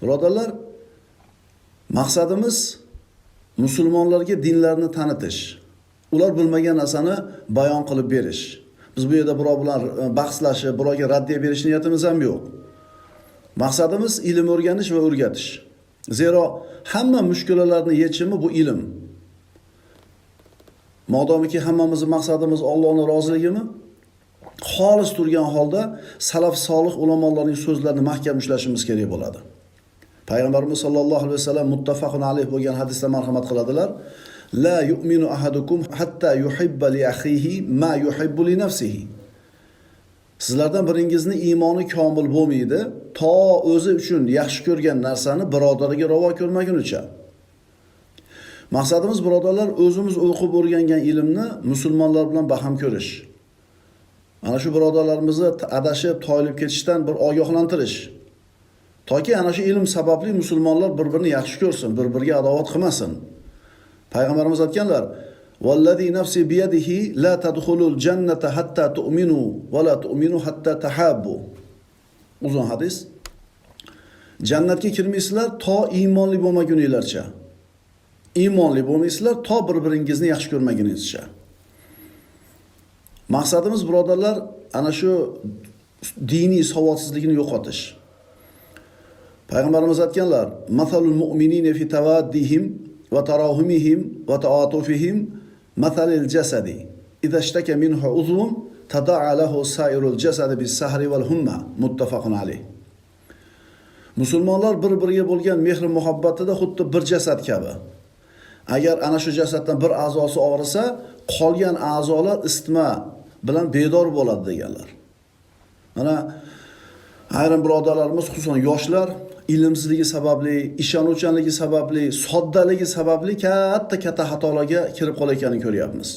Birodarlar, maqsadimiz musulmonlarga dinlarini tanitish. Ular bilmagan narsani bayon qilib berish. Biz bu yerda birov bilan bahslashib, birovga raddiya berish niyatimiz ham yo'q. Maqsadimiz ilm o'rganish va o'rgatish. Zero hamma mushkulalarning yechimi bu ilm. Modomiki hammamizning maqsadimiz Allohning roziligimi? Xolis turgan holda salaf solih ulamolarning so'zlarini mahkam ushlashimiz kerak bo'ladi. Payg'ambarimiz sollallohu alayhi vasallam muttafaqun alayh bo'lgan hadisda marhamat qiladilar. La yu'minu ahadukum hatta yuhibba li akhihi ma yuhibbu li nafsihi. Sizlardan biringizning iymoni komil bo'lmaydi, to o'zi uchun yaxshi ko'rgan narsani birodariga ravo ko'rmagunicha. Maqsadimiz, birodarlar, o'zimiz o'qib o'rgangan ilmni musulmonlar bilan baham ko'rish. Ana shu birodarlarimizni adashib, toyilib ketishdan bir ogohlantirish. Toki ana shu ilm sababli musulmonlar bir-birini yaxshi ko'rsin, bir-biriga adovat qilmasin. Payg'ambarimiz aytganlar: "Vallazi nafsi biyadihi la tadkhulul jannata hatta tu'minu va la tu'minu hatta tahabbu." Uzun hadis. Jannatga kirmaysizlar to iymonli bo'lmaguninglarcha. Iymonli bo'lmaysizlar to bir-biringizni yaxshi ko'rmaguningizcha. Maqsadimiz, birodarlar, ana shu diniy savodsizlikni yo'qotish. Payg'ambarimiz aytganlar: "Masalul mu'minina fi tawaddihim va tarahumihim va ta'atufihim masalil jasadi. Idza ishtaka minhu uzvun tada'a lahu sairul jasadi bis-sahri wal humma." Muttafaqun alayh. Musulmonlar bir-biriga bo'lgan mehr-muhabbatida xuddi bir jasad kabi. Agar ana shu jasaddan bir a'zosi og'risa, qolgan a'zolar isitma bilan bedor bo'ladi deganlar. Mana ayrim birodarlarimiz, xususan yoshlar ilmsizligi sababli, ishonuvchanligi sababli, soddaligi sababli katta-katta xatolarga kirib qolayotganini ko'ryapmiz.